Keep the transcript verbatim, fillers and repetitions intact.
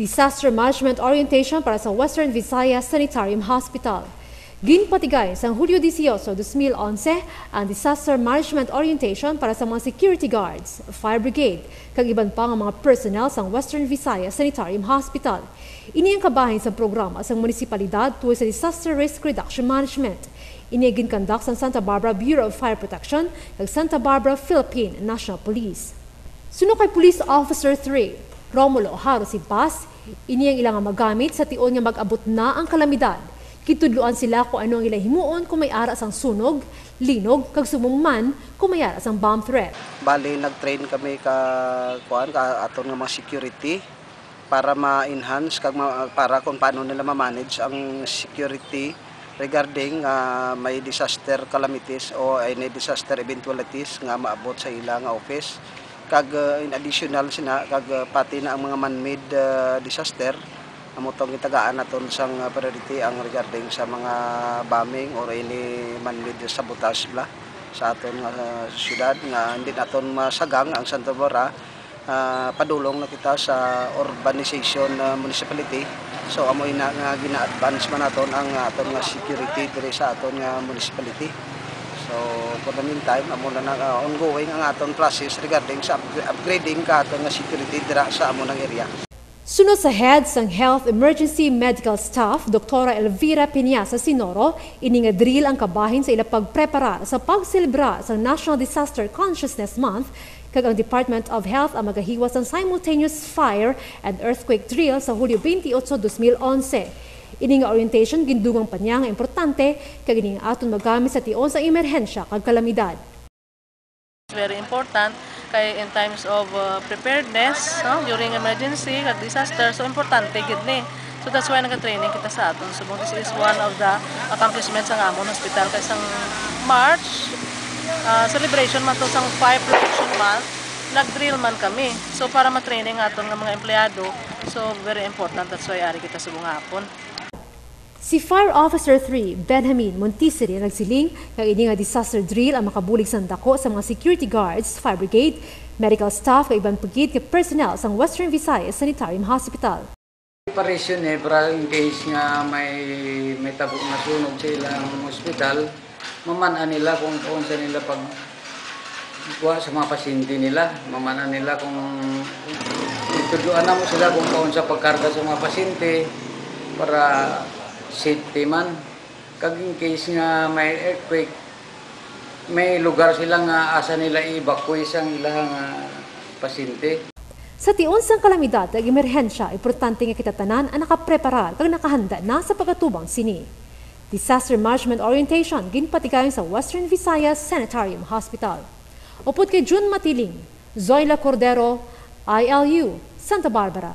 Disaster Management Orientation para sa Western Visayas Sanitarium Hospital. Ginpatigay sang Hulyo dieciocho, dos mil onse ang Disaster Management Orientation para sa mga security guards, fire brigade, kag iban pa nga mga personnel sang Western Visayas Sanitarium Hospital. Ini ang kabahin sang programa sang munisipalidad tuhoy sa Disaster Risk Reduction Management. Ini ang ginkandak sang Santa Barbara Bureau of Fire Protection kag Santa Barbara Philippine National Police. Suno kay Police Officer three, Romulo Haro Simpas, ini ang ila nga magamit sa tion nga mag-abot na ang kalamidad. Gintudloan sila kung ano ang ila himuon kung may ara sang sunog, linog, kag subong man kung may ara sang bomb threat. Bali, nag-train kami ka, kuan, ka aton nga mga security para ma-enhance kag ma-, para kung paano nila ma-manage ang security regarding, ah, may disaster calamities o any disaster eventualities nga maabot sa ila nga office. Kag, ah, in additional sina, kag, ah, pati na ang mga man-made, ah, disaster, amo tong gitagaan naton sang, ah, priority ang regarding sa mga bombing or any man-made sabotage bala sa aton nga, ah, syudad nga hindi naton masagang ang Santa Barbara. Ah, padulong na kita sa urbanization, ah, municipality. So, amo ina nga gina-advance man naton ang, ah, aton nga security diri sa aton nga municipality. So, for the meantime, amo na nga, ah, ongoing ang aton process regarding sa up-, upgrading ka aton nga security dira sa amo nang area. Suno sa head sang Health Emergency Medical Staff, Doktora Elvira Piñasa Sinoro, ini nga drill ang kabahin sa ila pagpreparar sa pagselebrar sa National Disaster Consciousness Month, kag ang Department of Health ang magahiwas sang simultaneous fire and earthquake drill sa Hulyo twenty-eight, dos mil onse. Ini nga orientation gindugang pa niya nga importante kag ini nga aton magamit sa tion sang emerhensya kag kalamidad. It's very important kay in times of, uh, preparedness, no, during emergency kag disaster, so importante gid ni. So that's why nagatraining kita sa aton subong. This is one of the accomplishments sang amon hospital kay sang March, ah, celebration man to sang Fire Protection Month, nag-drill man kami. So para ma-training aton nga mga empleyado, so very important, that's why ari kita subong hapon. Si Fire Officer three, Benjamin Montiseri, nagsiling nga ini nga disaster drill ang makabulig sang dako sa mga security guards, fire brigade, medical staff, kag iban pa gid nga personnel sang Western Visayas Sanitarium Hospital. Preparation ni para in case nga may, may tabo nga sunog sa ilang ospital, maman-an nila kung kaunsa nila pag kuha sa mga pasyente nila, maman-an nila kung itudloan namo sila kung kaunsa pagkarga sa mga pasyente para safety man. Kag in case nga may earthquake, may lugar sila nga asa nila i-evacuate ang ilang, ah, pasyente. Sa tion sang kalamidad kag emerhensya, importante nga kita tanan ang nakapreparar kag nakahanda na sa pag-atubang sini. Disaster Management Orientation ginpatigayon sa Western Visayas Sanitarium Hospital. Upod kay June Matiling, Zoila Cordero, I L U, Santa Barbara.